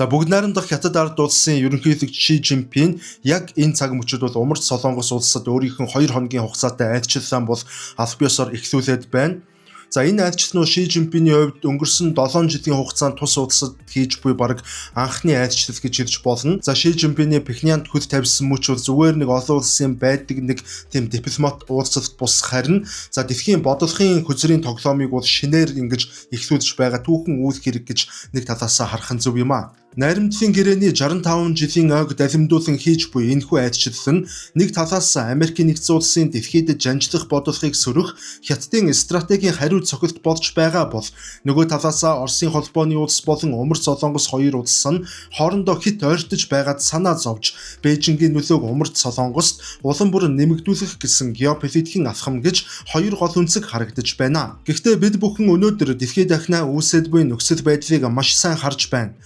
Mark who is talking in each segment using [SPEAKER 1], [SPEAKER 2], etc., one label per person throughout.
[SPEAKER 1] За, бүгд найрамдах Хятад ард улсын ерөнхийлөгч Ши Цзиньпин яг энэ цаг мөчид бол Умард Солонгос улсад өөрийнх нь 2 хоногийн хугацаатай айлчлалаа бол аль биесоор эхлүүлээд байна. За, энэ айлчлал нь Ши Цзиньпиний хувьд өнгөрсөн 7 жилийн хугацаанд тус улсад хийж буй бараг анхны айлчлал гэж хэлж болно. За, Ши Цзиньпиний Пхеньянд хөл тавьсан мөч бол зүгээр нэг олон улсын байдаг нэг тийм дипломат уулзалт бус, харин за дэлхийн бодлогын хөзрийн тоглоомыг бол шинээр ингэж эхлүүлж байгаа түүхэн үйл хэрэг гэж нэг талаасаа харах нь зөв юм аа. Найрамдлын гэрээний 65 жилийн ойг далимдуулан хийж буй энэхүү айлчлал нь нэг талаас Америкийн Нэгдсэн Улсын дэлхийд жанжлах бодлогыг сөрөх Хятадын стратегийн хариу цохилт болж байгаа бол нөгөө талаас Оросын холбооны улс болон Умард Солонгос хоёр улс нь хоорондоо хэт ойртож байгаад санаа зовж, Бээжингийн нөлөөг Умард Солонгост улам бүр нэмэгдүүлэх гэсэн геополитикийн алхам гэж хоёр гол өнцөг харагдаж байна. Гэхдээ бид бүхэн өнөөдөр дэлхийд дахнаа үүсээд буй нөхцөл байдлыг маш сайн харж байна.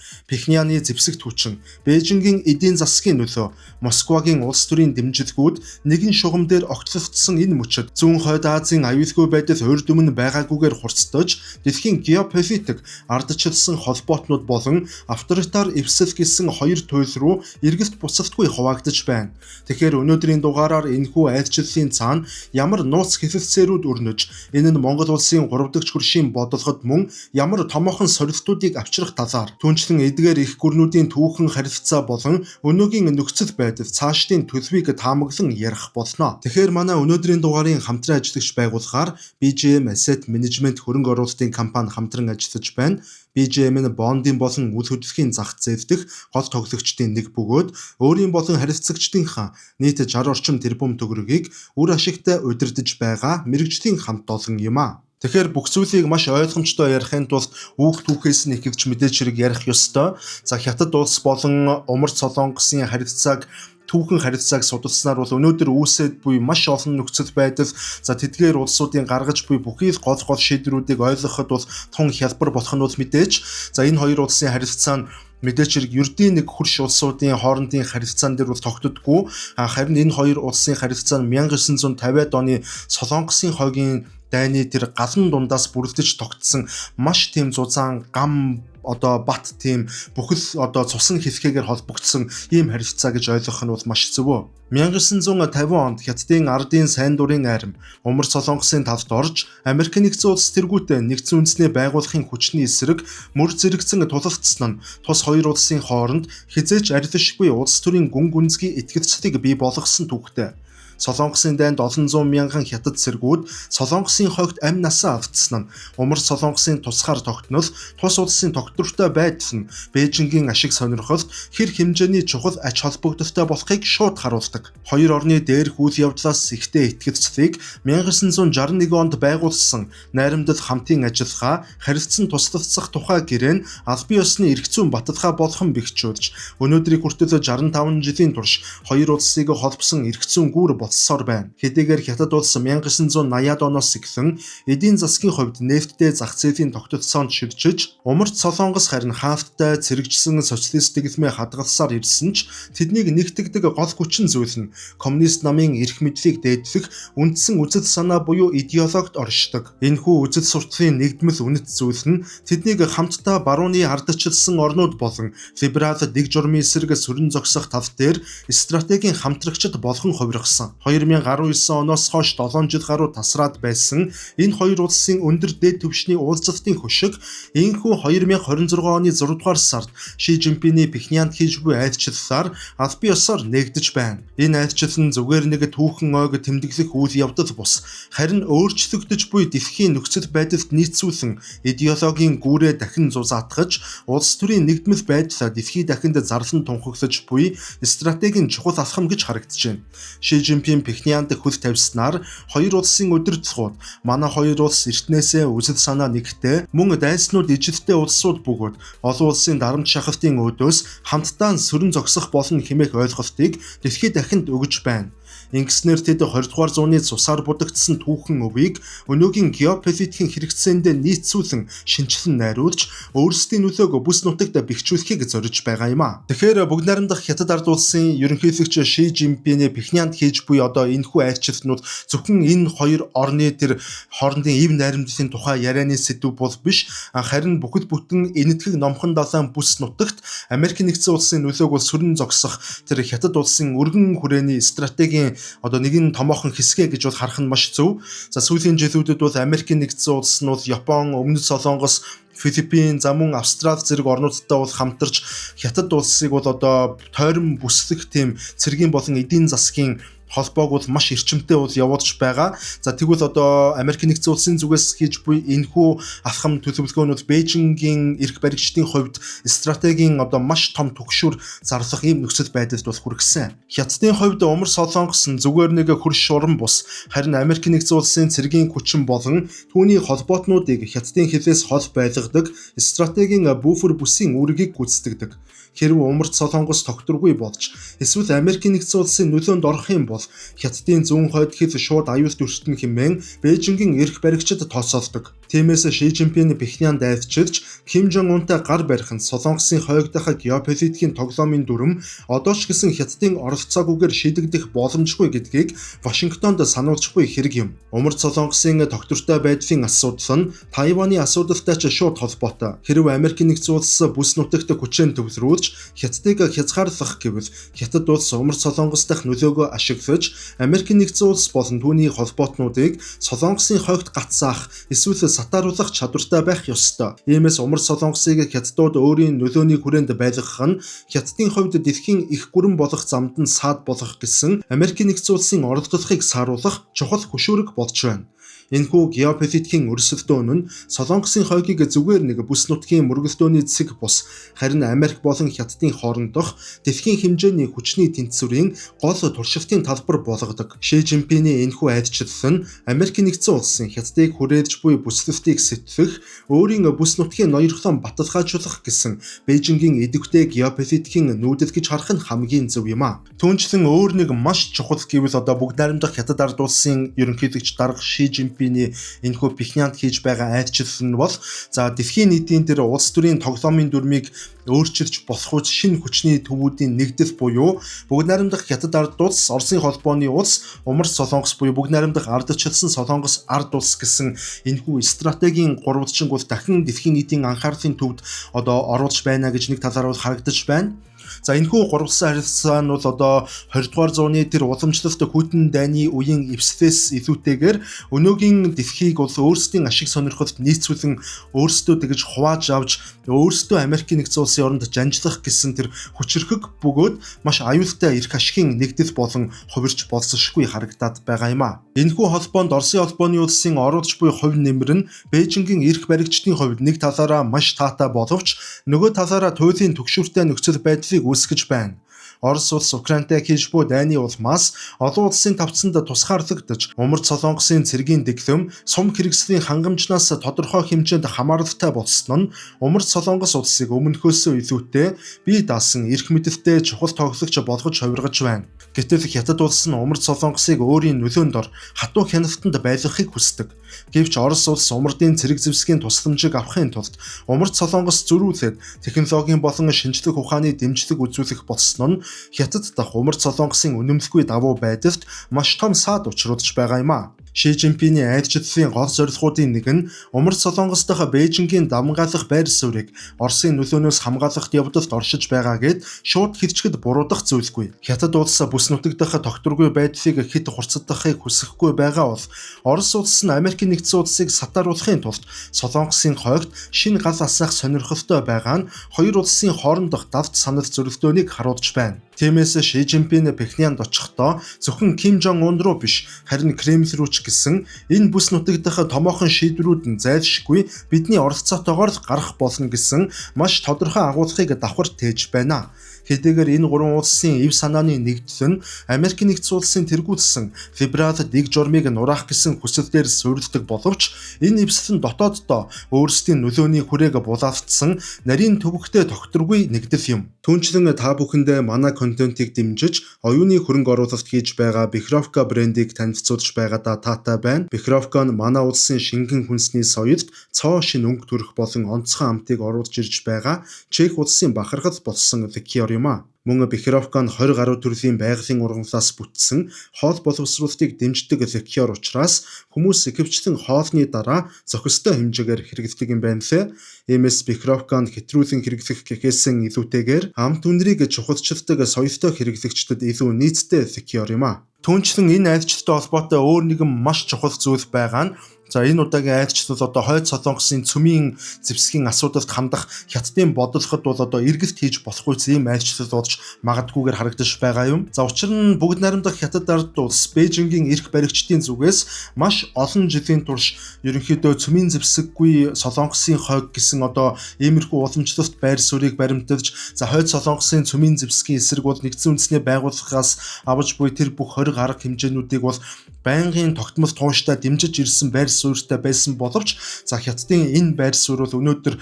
[SPEAKER 1] Пхеньяны зэвсэгт хүчин, Бээжингийн эдийн засгийн нөлөө, Москвагийн улс төрийн дэмжлэгүүд нэгэн шугам дээр огтлолцсон энэ мөчид зүүн хойд Азийн аюулгүй байдал урд өмнө байгаагүйгээр хурцдаж, дэлхийн геополитик, ардчилсан холбоотнууд болон авторитар эвсэл гэсэн хоёр туйл руу эргэлт буцалтгүй хуваагдаж байна. Тэгэхээр өнөөдрийн дугаараар энэхүү айлчлалын цаана ямар нууц хэлэлцээрүүд өрнөж, энэ нь Монгол улсын 3 дахь хөршийн бодлогод мөн ямар томоохон сорилтуудыг авчрах талаар, түүнчлэн эдгээр эх гүрнүүдийн түүхэн харилцаа болон өнөөгийн нөхцөл байдал цаашдын төлөвийг таамаглан ярих болно. Тэгэхээр манай өнөөдрийн дугаарын хамтран ажиллагч байгууллагаар BGM Asset Management хөрөнгө оруулалтын компани хамтран ажиллаж байна. BGM нь бондын болон үл хөдлөхийн зах зээл дэх гол тоглогчдын нэг бөгөөд өөрийн болон харилцагчдынхаа нийт 60 орчим тэрбум төгрөгийг үр ашигтай удирдах байгаа мэргэжлийн хамт олон юм а. Тэгэхээр бүх зүйлийг маш ойлгомжтой ярихын тулд үүх түүхээс нь эхэлж мэдээж хэрэг ярих ёстой. За, Хятад улс болон Умард Солонгосын харилцааг, түүхэн харилцааг судалснаар бол өнөөдөр үүсээд буй маш олон нөхцөл байдал, за тэдгээр улсуудын гаргаж буй бүхий л гол гол шийдвэрүүдийг ойлгоход бол тун хялбар болох нь бол мэдээж. За, энэ хоёр улсын харилцаа нь мэдээж хэрэг ердийн нэг хөрш улсуудын хоорондын харилцаан дээр бол тогтдоггүй. Харин энэ хоёр улсын харилцаа нь 1950-ад оны Солонгосын хойгийн дайны тэр галан дундаас бүрэлдэж тогтсон маш тийм зузаан гам, одоо бат, тийм бүхэл одоо цусан хэлхэгээр холбогдсон ийм харилцаа гэж ойлгох нь бол маш зөв. 1950 онд Хятадын ардын сайн дурын арми Умард Солонгосын талд орж, Америк Нэгдсэн Улс тэргүүтээ нэгдсэн үндэсний байгууллагын хүчний эсрэг мөр зэрэгцэн тулалдсан нь тус хоёр улсын хооронд хэзээ ч арилшгүй улс төрийн гүн гүнзгий итгэлцлийг бий болгосон түүхтэй. Солонгосын дайнд олон зуун мянган хятад цэргүүд Солонгосын хойгт амь насаа алдсан нь, Умард Солонгосын тусгаар тогтнол, тус улсын тогтвортой байдал нь Бээжингийн ашиг сонирхолд хэр хэмжээний чухал ач холбогдолтой болохыг шууд харуулдаг. Хоёр орны дээрх үйл явдлаас ихтэй итгэлцлийг 1961 онд байгуулсан найрамдал хамтын ажиллагаа, харилцан туслалцах тухай гэрээ нь албан ёсны эрх зүйн баталгаа болгон бэхжүүлж, өнөөдрийг хүртэл 65 жилийн турш хоёр улсыг холбосон эрх зүйн гүүр болсоор байна. Хэдийгээр Хятад улс 1980-ад оноос эхлэн эдийн засгийн хувьд нефттэй зах зээлийн тогтолцоонд шилжиж, Умард Солонгос харин хаалттай цэрэгжсэн социалист дэглэмээ хадгалсаар ирсэн ч тэднийг нэгтгэдэг гол хүчин зүйл нь коммунист намын эрх мэдлийг дээдлэх үндсэн үзэл санаа буюу идеологид оршдог. Энэхүү үзэл сурталын нэгдмэл үнэт зүйл нь тэднийг хамтдаа барууны ардчилсан орнууд болон либерал дэг журмын эсрэг сүрэн зогсох тал дээр стратегийн хамтрагчид болгон хувиргасан. 2019 оноос хойш 7 жил гаруй тасраад байсан энэ хоёр улсын өндөр дээд түвшний уулзалтын хөшиг ийнхүү 2026 оны 6 дугаар сард Ши Цзиньпиний Пхеньянд хийж буй айлчлалаар албан ёсоор нээгдэж байна. Энэ айлчлал нь зүгээр нэг түүхэн ойг тэмдэглэх үйл явдал бус, харин өөрчлөгдөж буй дэлхийн нөхцөл байдалд нийцүүлэн идеологийн гүүрээ дахин зузаатгаж, улс төрийн нэгдмэл байдлаа дэлхий дахинд зарлан тунхаглаж буй стратегийн чухал алхам гэж харагдаж байна. Ши Цзиньпин Пхеньянд хөл тавьснаар хоёр улсын удирдлагууд манай хоёр улс эртнээсээ үзэл санаа нэгтэй, мөн дайснууд ижилтэй улсууд бөгөөд олон улсын дарамт шахалтын өөдөөс хамтдаа сүрэн зогсох болно хэмээх ойлголтыг дэлхий дахинд өгж байна. Ингэснээр тэд 20 дугаар зууны цусаар будагдсан түүхэн өвийг өнөөгийн геополитикийн хэрэгцээндээ нийцүүлэн шинэчлэн найруулж өөрсдийн нөлөөг бүс нутагт бэхжүүлэхийг зорж байгаа юм а. Тэгэхээр бүгд найрамдах Хятад ард улсын ерөнхийлөгч Ши Жинпиний Пхеньянд хийж буй одоо энэхүү айлчлалнууд зөвхөн энэ хоёр орны тэр хоорондын ив найрамдлын тухай ярианы сэдэв бол биш, харин бүхэл бүтэн Энэтхэг номхон далайн бүс нутагт Америк нэгдсэн улсын нөлөөг бол сүрэн зогсох тэр Хятад улсын өргөн хүрээний стратегийн одоо нэгэн томоохон хэсгээ гэж бол харах нь маш зөв. За сүүлийн жилүүдэд бол Америк нэгдсэн улс нь бол Япон, Өмнөд Солонгос, Филиппин, за мөн Австрали зэрэг орнуудтай бол хамтарч Хятад улсыг бол одоо тойрон бүслэх тийм цэргийн болон эдийн засгийн холбоог бол маш эрчимтэй бол явуулж байгаа. За тэгвэл одоо Америк нэгдсэн улсын зүгээс хийж буй энэхүү алхам төлөвлөгөөнүүд Бээжингийн эрх баригчдын хувьд стратегийн одоо маш том түгшүүр зарлах ийм нөхцөл байдалд бол хүргэсэн. Хятадын хувьд Умар Солонгос нь зүгээр нэг хөрш шуран бус, харин Америк нэгдсэн улсын цэргийн хүчин болон түүний холбоотнуудыг Хятадын хилээс хол байлгадаг стратегийн буфер бүсийн үүргийг гүйцэтгэдэг. Хэрв Умард Солонгос тогтворгүй болж эсвэл Америк нэгдсэн улсын нөлөөнд орох юм бол Хятадын зүүн хойд хил шууд аюулт өртөн хэмээн Бээжингийн эрх баригчид тооцоолдог. Тиймээс Ши Жинпин Пхеньянд айлчилж Ким Жон Унтай гар барих нь Солонгосын хойг дахь геополитикийн тоглоомын дүрм одоо ч гэсэн Хятадын оролцоогүйгээр шийдэгдэх боломжгүй гэдгийг Вашингтонд сануулж буй хэрэг юм. Умард Солонгосын тогтвортой байдлын асуудал нь Тайваны асуудалтай ч шууд холбоотой. Хэрв Америк нэгдсэн улс бүс нутагт хүчээр төвлөрүүлж Хятадыг хязгаарлах гэвэл Хятад улс Умард Солонгос дахь нөлөөгөө ашиглаж Америк нэгдсэн улс болон түүний холбоотнуудыг Солонгосын хойгт гацаах эсвэл сатааруулах чадвартай байх ёстой. Иймээс Умард Солонгосыг Хятадууд өөрийн нөлөөний хүрээнд байлгах нь Хятадын хувьд дэлхийн их гүрэн болох замд нь саад болох гэсэн Америк нэгдсэн улсын оролдлогыг сааруулах чухал хөшүүрэг болж байна. Энэхүү геополитикийн өрсөлдөөн нь Солонгосын хойгийг зүгээр нэг бүс нутгийн мөргөлдөөний цэг бус, харин Америк болон Хятадын хоорондох дэлхийн хэмжээний хүчний тэнцвэрийн гол туршилтын талбар болгодог. Ши Жинпиний энэхүү айлчлал нь Америк нэгдсэн улсын Хятадыг хүрээлж буй бүслэлтийг сэтлэх, өөрийн бүс нутгийн ноёрхлон баталгаажуулах гэсэн Бээжингийн идэвхтэй геополитикийн нүүдэл гэж харах нь хамгийн зөв юм а. Түүнчлэн өөр нэг маш чухал гэвэл одоо бүгд найрамдах Хятад ард улсын ерөнхийлөгч дарга Ши Жинпиний энэхүү Пхеньянд хийж байгаа айлчлал нь бол за дэлхийн нийтийн тэр улс төрийн тоглоомын дүрмийг өөрчилж болох үс шинэ хүчний төвүүдийн нэгдэл буюу бүгд найрамдах Хятад ард улс, Оросын холбооны улс, Умард Солонгос буюу бүгд найрамдах ардчилсан Солонгос ард улс гэсэн энэхүү стратегийн гурвалжинг бол дахин дэлхийн нийтийн анхаарлын төвд одоо оруулж байна гэж нэг талаараа бол харагдаж байна. За энэхүү гурвалсан харилцаа нь бол одоо 20 дугаар зууны тэр уламжлалт хүйтэн дайны үеийн эвслээс илүүтэйгээр өнөөгийн дэлхийг бол өөрсдийн ашиг сонирхолд нийцүүлэн өөрсдөө тэгж хувааж авч өөрсдөө Америкийн нэгдсэн улсын оронд жанжлах гэсэн тэр хүчирхэг бөгөөд маш аюултай эрх ашигын нэгдэл болон хувирч болзошгүй харагдаад байгаа юм а. Энэхүү холбоонд Оросын холбооны улсын оруулж буй хувь нэмэр нь Бээжингийн эрх баригчдын хувьд нэг талаараа маш таатай боловч нөгөө талаараа туйлын түгшүүртэй нөхцөл байдлыг үүсгэж байна. Орос улс Украинтай хийж буй дайны улмаас олон улсын тавцанд тусгаарлагдаж Умард Солонгосын цэргийн дэглэм сум хэрэгслийн хангамжнаас тодорхой хэмжээнд хамааралтай болсон нь Умард Солонгос улсыг өмнөхөөсөө илүүтэй бие даасан эрх мэдэлтэй чухал тоглогч болгож хувиргаж байна. Гэтэл Хятад улс нь Умард Солонгосыг өөрийн нөлөөнд ор хатуу хяналтанд байлгахыг хүсдэг. Гэвч Орос улс Умардын цэрэг зэвсгийн тусламжийг авахын тулд Умард Солонгос зөрүүлээд технологийн болон шинжлэх ухааны дэмжлэг үзүүлэх болсон нь Хятад дахь Умард Солонгосын үнэмлэхгүй давуу байдалд маш том саад учруулж байгаа юм а. Ши Жинпиний айлчлалын гол зорилгоудын нэг нь Умард Солонгос дахь Бээжингийн давмгаалах байр суурийг Оросын нөлөөнөөс хамгаалах явдалд оршиж байгаа гэд шууд хэлчихэд буруудах зүйлгүй. Хятад улс бүс нутаг дахь тогтворгүй байдлыг хэд хурцдахыг хүсэхгүй байгаа бол Орос улс нь Америкийн нэгдсэн улсыг сатааруулахын тулд Солонгосын хойгт шинэ гал асаах сонирхолтой байгаа нь хоёр улсын хоорондох давт санал зөрөлдөөнийг харуулж байна. Тиймээс Ши Жинпин Пхеньянд очихдоо зөвхөн Ким Жон Ун руу биш, харин Кремль рүү ч гэсэн энэ бүс нутаг дахь томоохон шийдвэрүүд нь зайлшгүй бидний оролцоотойгоор л гарах болно гэсэн маш тодорхой агуулгыг давхар тээж байна. Хэдийгээр энэ гурван улсын эв санааны нэгдэл нь Америк нэгдсэн улсын тэргүүлсэн либерал дэг журмыг нураах гэсэн хүсэл дээр суурилдаг боловч энэ эвсэл нь дотооддоо өөрсдийн нөлөөний хүрээг булаацсан нарийн төвөгтэй тогтворгүй нэгдэл юм. Түүнчлэн та бүхэндээ манай контентыг дэмжиж оюуны хөрөнгө оруулалт хийж байгаа Бехровка брендийг танилцуулж байгаадаа таатай байна. Бехровка нь манай улсын шингэн хүнсний соёлд цоо шинэ өнгө төрөх болон онцгой амтыг оруулж ирж байгаа Чех улсын бахархал болсон ликер юм а. Мөн Бехровка нь 20 гаруй төрлийн байгалийн ургамлаас бүтсэн хоол боловсруулалтыг дэмждэг ликер учраас хүмүүс ихэвчлэн хоолны дараа зохистой хэмжээгээр хэрэглэдэг юм байна лээ. Иймээс Бехровка нь хэтрүүлэн хэрэглэх гэхээсээ илүүтэйгээр амт үнэрийг чухалчилдаг соёлтой хэрэглэгчдэд илүү нийцтэй ликер юм а. Түүнчлэн энэ айлчлалтай холбоотой өөр нэгэн маш чухал зүйл байгаа нь, за, энэ удаагийн айлчлал одоо Хойд Солонгосын цөмийн зэвсгийн асуудалд хандах Хятадын бодлогод бол одоо эргэлт хийж болохгүй ийм айлчлал болж магадгүйгээр харагдаж байгаа юм. За, учир нь бүгд найрамдах Хятад ард улс Бээжингийн эрх баригчдын зүгээс маш олон жилийн турш ерөнхийдөө цөмийн зэвсэггүй Солонгосын хойг гэсэн одоо иймэрхүү уламжлалт байр суурийг баримталж, за, Хойд Солонгосын цөмийн зэвсгийн эсрэг бол нэгдсэн үндэсний байгууллагаас аваж буй тэр бүх хориг арга хэмжээнүүдийг бол байнгын тогтмол тууштай дэмжиж ирсэн байр суурьтай байсан боловч, за, Хятадын энэ байр суурь бол өнөөдөр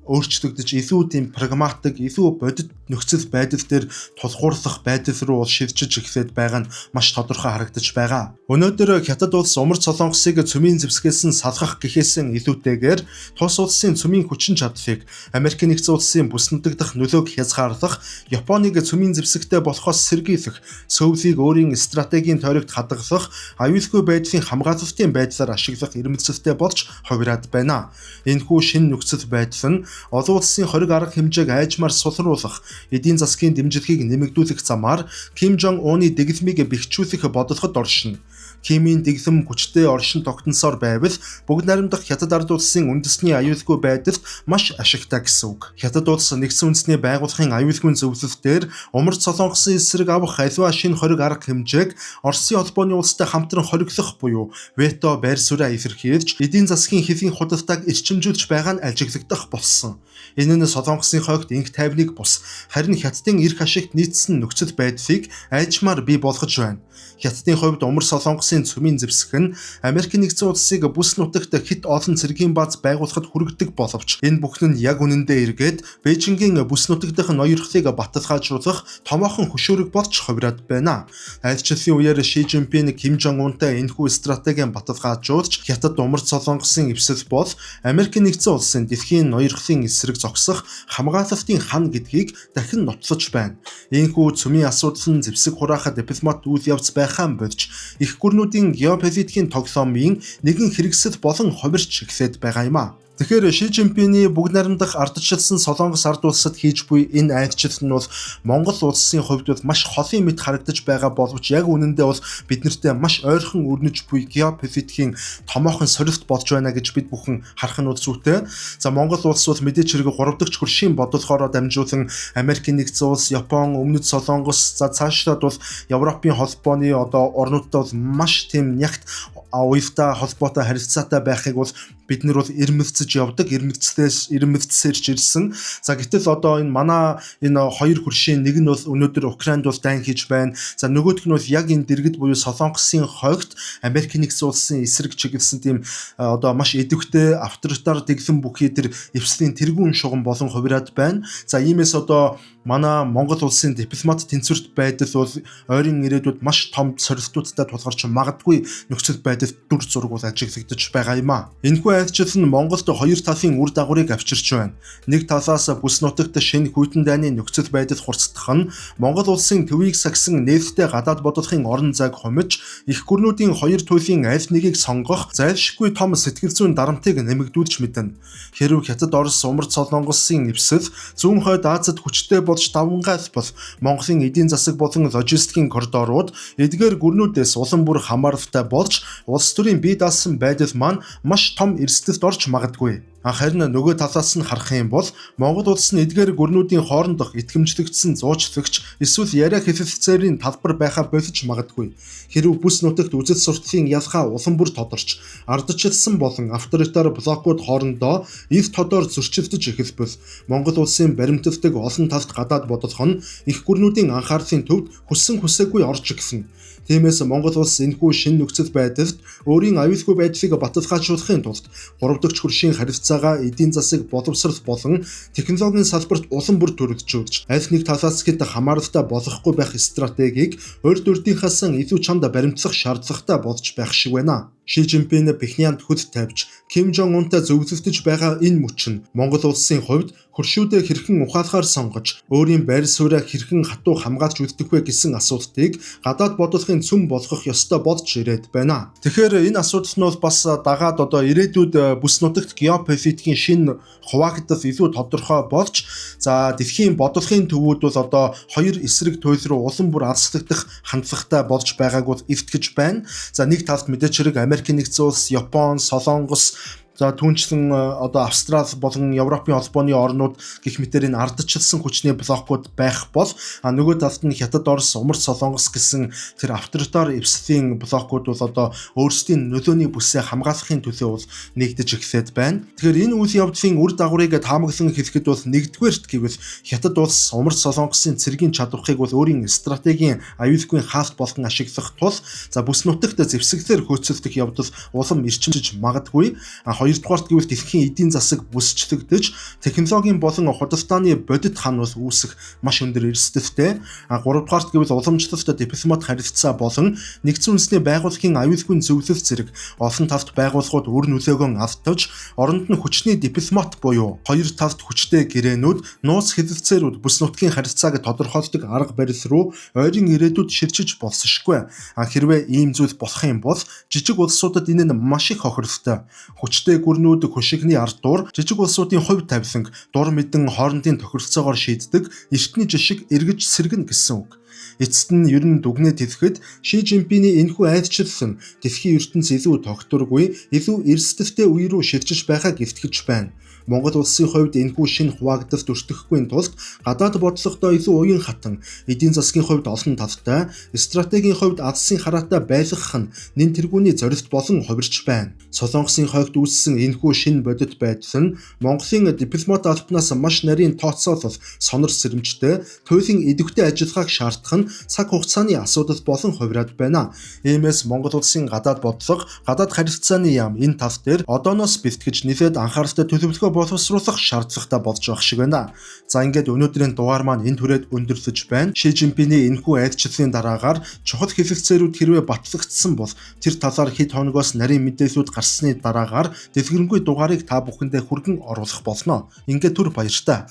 [SPEAKER 1] өөрчлөгдөж, илүү тийм прагматик, илүү бодит нөхцөл байдал дээр тулгуурлах байдал руу бол шилжиж эхлээд байгаа нь маш тодорхой харагдаж байгаа. Өнөөдөр Хятад улс Умард Солонгосыг цөмийн зэвсгээс нь салгах гэхээсээ илүүтэйгээр тус улсын цөмийн хүчин чадлыг, Америк нэгдсэн улсын бүс нутаг дахь нөлөөг хязгаарлах, Японыг цөмийн зэвсэгтэй болохоос сэргийлэх, Сөүлийг өөрийн стратегийн тойрогт хадгалах, аюулгүй байдлын хамгаалалтын байдлаар ашиглах эрмэлзэлтэй болж хувираад байна. Энэхүү шинэ нөхцөл байдал нь олон улсын хориг арга хэмжээг айжмаар сулруулах, эдийн засгийн дэмжлэгийг нэмэгдүүлэх замаар Ким Жон Уны дэглэмийг бэхжүүлэх бодлогод оршино. Кимийн дэглэм хүчтэй оршин тогтносоор байвал бүгд найрамдах Хятад ард улсын үндэсний аюулгүй байдалд маш ашигтай гэсэн үг. Хятад улс нэгдсэн үндэсний байгууллагын аюулгүй зөвлөл дээр Умард Солонгосын эсрэг авах аливаа шинэ хориг арга хэмжээг Оросын холбооны улстай хамтран хориглох буюу вето байр сууриа илэрхийлж, эдийн засгийн хэлийн худалдааг эрчимжүүлж байгаа нь ажиглагдах болсон. Энэ нь Солонгосын хойгт инх тайвныг бус харин Хятадын эрх ашигт нийцсэн нөхцөл байдлыг айжмаар бий болгож байна. Хятадын хувьд Умар Солонгосын цөмийн зэвсэг нь Америк нэгдсэн улсыг бүс нутагт хэт олон цэргийн бааз байгуулахад хүргэдэг боловч энэ бүхэн нь яг үнэндээ эргээд Бээжингийн бүс нутаг дахь ноёрхлыг баталгаажуулах томоохон хөшөөрөг болж хувираад байна. Айлчлалын үеэр Ши Жинпин Ким Жон Унтай энэхүү стратегийн баталгаажуулж, Хятад Умард Солонгосын эвсэл бол Америк нэгдсэн улсын дэлхийн ноёрхлын эсрэг зогсох хамгаалалтын хан гэдгийг дахин нотлож байна. Ийхүү цөмийн асуудал нь зэвсэг хураахад дипломат үйл явц байхаа болж эх гүрнүүдийн геополитикийн тоглоомын нэгэн хэрэгсэл болон хувирч эхлээд байгаа юм а. Тэгэхээр Ши Жинпиний бүгд найрамдах ардчилсан Солонгос ард улсад хийж буй энэ айлчлал нь бол Монгол улсын хувьд бол маш холын мэт харагдаж байгаа боловч яг үнэндээ бол бид нартэй маш ойрхон өрнөж буй геополитикийн томоохон сорилт болж байна гэж бид бүхэн харах нь бол зүйтэй. За, Монгол улс бол мэдээч хэрэг 3 дахь хөршийн бодлогоороо дамжуулан Америкийн нэгдсэн улс, Япон, Өмнөд Солонгос, за, цаашлаад бол Европын холбооны одоо орнуудтай бол маш тийм нягт уялдаа холбоотой, харилцаатай байхыг бол бид нар бол эрмэлзэж явдаг, эрмэлзсээр ч ирсэн. За, гэтэл одоо энэ манай энэ хоёр хөршийн нэг нь бол өнөөдөр Украинд бол дайн хийж байна. За, нөгөөх нь бол яг энэ дэргэд буюу Солонгосын хойгт Америк нэгдсэн улсын эсрэг чиглэсэн тийм одоо маш идэвхтэй авторитар дэглэм бүхий тэр эвслийн тэргүүн шугам болон хувираад байна. За, иймээс одоо манай Монгол улсын дипломат тэнцвэрт байдал бол ойрын ирээдүйд маш том сорилтуудтай тулгарч магадгүй нөхцөл байдал дүр зураг бол ажиглагдаж байгаа юм а. Энэхүү айлчлал нь Монголд хоёр талын үр дагаврыг авчирч байна. Нэг талаас бүс нутагт шинэ хүйтэн дайны нөхцөл байдал хурцдах нь Монгол улсын төвийг сагсан нээлттэй гадаад бодлогын орон зайг хумиж, эх гүрнүүдийн хоёр туйлын аль нэгийг сонгох зайлшгүй том сэтгэл зүйн дарамтыг нэмэгдүүлж мэднэ. Хэрв Хятад, Орос, Умард Солонгосын эвсэл зүүн хойд Азид хүчтэй болж давангайл бол Монголын эдийн засаг болон логистикийн коридорууд эдгээр гүрнүүдээс улам бүр хамааралтай болж, улс төрийн бие даасан байдал маань маш том эрсдэлд орж магадгүй. Харин нөгөө талаас нь харах юм бол Монгол улс нь эдгээр гүрнүүдийн хоорондох итгэмжлэгдсэн зуучлагч эсвэл яриа хэлэлцээрийн талбар байхаа болиж магадгүй. Хэрв бүс нутагт үзэл сурталын ялгаа улам бүр тодорч, ардчилсан болон авторитар блокууд хоорондоо ил тодор зөрчилдөж эхэлбэл Монгол улсын баримталдаг олон талт гадаад бодлого нь их гүрнүүдийн анхаарлын төвд хүссэн хүсээгүй орж ирсэн. Тиймээс Монгол улс энэхүү шинэ нөхцөл байдалд өөрийн аюулгүй байдлыг баталгаажуулахын тулд 3 дахь хөршийн харилцаагаа эдийн засаг, боловсрол болон технологийн салбарт улам бүр төрөлжүүлж, аль нэг талаас хэд хамааралтай болохгүй байх стратегийг урд урдынхаас илүү чанд баримтлах шаардлагатай болж байх шиг байна. Ши Жинпин Пхеньянд хөл тавьж Ким Жон Унтай зөвлөлдөж байгаа энэ мөч нь Монгол улсын хувьд хөршүүдээ хэрхэн ухаалгаар сонгож, өөрийн байр сууриа хэрхэн хатуу хамгаалж үлдэх вэ гэсэн асуултыг гадаад бодлогын цөм болгох ёстой болж ирээд байна. Тэгэхээр энэ асуудал нь бол бас дагаад одоо ирээдүйд бүс нутагт геополитикийн шинэ хуваагдал илүү тодорхой болж, за дэлхийн бодлогын төвүүд бол одоо хоёр эсрэг туйл руу улам бүр алслагдах хандлагатай болж байгааг бол итгэж байна. За нэг талд мэдээч хэрэг Америк нэгдсэн улс, Япон, Солонгос, за түүнчлэн одоо Австрали болон Европын холбооны орнууд гэх мэтээр энэ ардчилсан хүчний блокууд байх бол нөгөө талд нь Хятад, Орос, Умард Солонгос гэсэн тэр авторитар эвслийн блокууд бол одоо өөрсдийн нөлөөний бүсээ хамгаалахын төлөө бол нэгдэж эхлээд байна. Тэгэхээр энэ үйл явдлын үр дагаврыг таамаглан хэлэхэд бол нэгдүгээрт гэвэл Хятад улс Умард Солонгосын цэргийн чадварыг бол өөрийн стратегийн аюулгүй хаалт болгон ашиглах тул за бүс нутагт зэвсэглэр хөөцөлдөх явдал улам эрчимжиж магадгүй. Хоёрдугаарт гэвэл дэлхийн эдийн засаг бүсчлэгдэж, технологийн болон худалдааны бодит хан бол үүсэх маш өндөр эрсдэлтэй. Гуравдугаарт гэвэл уламжлалт дипломат харилцаа болон нэгдсэн үндэсний байгууллагын аюулгүй зөвлөл зэрэг олон талт байгууллагууд үр нөлөөгөө алдаж, оронд нь хүчний дипломат буюу хоёр талт хүчтэй гэрээнүүд, нууц хэлэлцээрүүд бүс нутгийн харилцааг тодорхойлдог арга барил руу ойрын ирээдүйд шилжиж болсошгүй. Хэрвээ ийм зүйл болох юм бол жижиг улсуудад энэ нь маш их хохиролтой. Хүчтэй гүрнүүд хөшигний ард дур жижиг улсуудын хувь тавиланг дур мэдэн хоорондын тохиролцоогоор шийддэг эртний жишг эргэж сэргэнэ гэсэн үг. Эцэст нь ер нь дүгнээд хэлэхэд Ши Жинпиний энэхүү айлчлал нь дэлхийн ертөнц илүү тогтворгүй, илүү эрсдэлтэй үе рүү шилжиж байгааг илтгэж байна. Монгол улсын хувьд энэхүү шинэ хуваагдалд өртөхгүй тулд гадаад бодлогодоо илүү уян хатан, эдийн засгийн хувьд олон талтай, стратегийн хувьд алсын хараатай байлгах нь нэн тэргүүний зорилт болон хувирч байна. Солонгосын хойгт үүссэн энэхүү шинэ бодит байдал нь Монголын дипломат албанаас маш нарийн тооцоолол, сонор сэрэмжтэй, туйлын идэвхтэй ажиллагааг шаардах нь цаг хугацааны асуудал болон хувираад байна. Иймээс Монгол улсын гадаад бодлого, гадаад харилцааны яам энэ тал дээр одооноос бэлтгэж нэлээд анхааралтай төлөвлөгөө боловсруулах шаардлагатай болж байх шиг байна. За ингээд өнөөдрийн дугаар маань энэ түрээд өндөрлөж байна. Ши Жинпиний энэхүү айлчлалын дараагаар чухал хэлэлцээрүүд хэрвээ батлагдсан бол тэр талаар хэд хоногоос нарийн мэдээллүүд гарсны дараагаар дэлгэрэнгүй дугаарыг та бүхэндээ хүргэн оруулах болно. Ингээд түр баяртай.